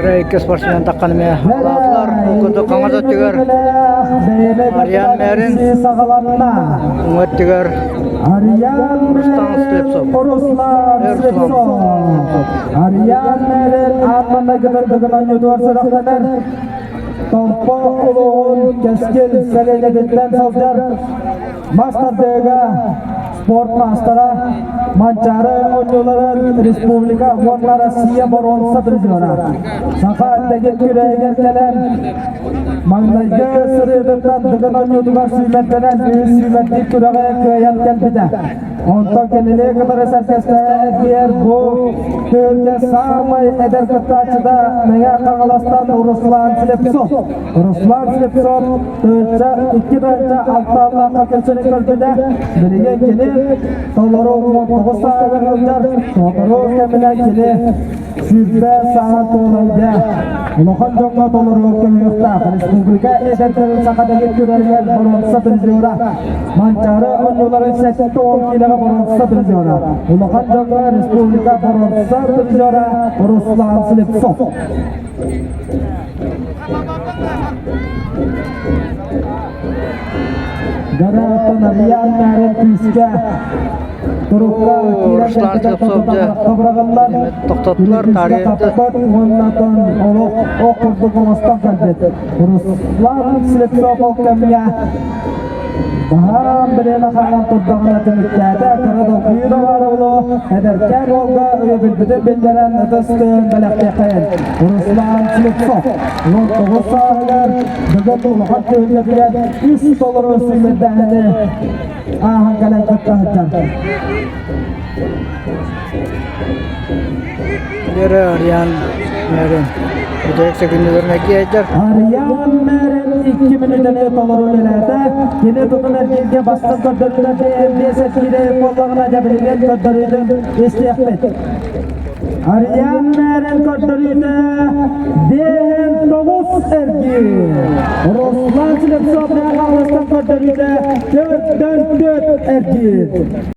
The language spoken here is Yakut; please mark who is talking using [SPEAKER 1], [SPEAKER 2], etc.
[SPEAKER 1] Икки спортсмен таххан эмиэ алаатылар. Ол курдук хаҥас өттүгэр Ариан Мэрин, уҥа өттүгэр Руслан Слепцов.
[SPEAKER 2] Руслан Слепцов. Ариан Мэрин ааттанна гынан ньутуар сүрэхтэнэр. Томпо улууһун Кэскил сэлиэнньэтиттэн сылдьар мас тардыыга спорт маастара, Манчаары оонньууларын республика уонна Россия боруонса призера. Саха дэгит күрэһигэр кэлэн маҥнайгы сырыытыттан Дыгын оонньуутугар сүүмэрдэнэн үһүс сүүмэрдиир күрэҕи кыайан кэлбитэ. Онтон кинини кытары сэргэстэһэ эргийэр бу түһүлгэ саамай эдэр кыттааччыта Мэҥэ Хаҥаластан Руслан Слепцов. Руслан Слепцов тыһыынча икки тыһыынча алтааллаахха кэлсэрин көрбүтэ. Билигин кини толору 19 сааһыгар сылдьар. Сотору кэминэн кини 20 сааһа туолайда. Улахан дьоҥҥо толору көмүөхтээх. Республика эдэрдэрин саха дэгит күрэригэр боруонса призера. Манчаары оонньууларын 70 киилэҕэ боруонса призера. Улахан дьоҥҥо республика боруонса призера Руслан Слепцов. Гарааттан Ариан Мээрин күүскэ турукка
[SPEAKER 1] Руслан Слепцов дьэ тохтоттулар таарыйды.
[SPEAKER 2] Уоннатан олох ох курдук оҥостон кэлбит. Руслан Слепцов ол кэмҥэ Баһаам бириэмэ хаалан турдаҕына түмүктээтэ, кыра долгуйуу да баара буолуо, эдэркээн уолга өйөбүлбүтүн биллэрэн ытыс тыын бэлэхтиэххэйин. Руслан Слепцов 19 сааһыгар бүгүн улахан түһүлгэтигэр үс толору сүүмэрдээһини ааһан кэлэн кытта сылдьар.
[SPEAKER 1] Лера Ариан Мэрин. Бүтэһик секундаларын эргийэйдэр.
[SPEAKER 2] Ариан Мэрин икки мүнүүтэни толору үлэлээтэ. Кини тутун эргииргэ бастыҥ көрдөрүүлэргэ биэс эргиирэ буоллаҕына дьэ билигин көрдөрүүтүн истиэхпит. Ариан Мэрин көрдөрүүтэ 5-9 эргиир. Руслан Слепцов Хаҥаластан көрдөрүүтэ 4-4 эргиир.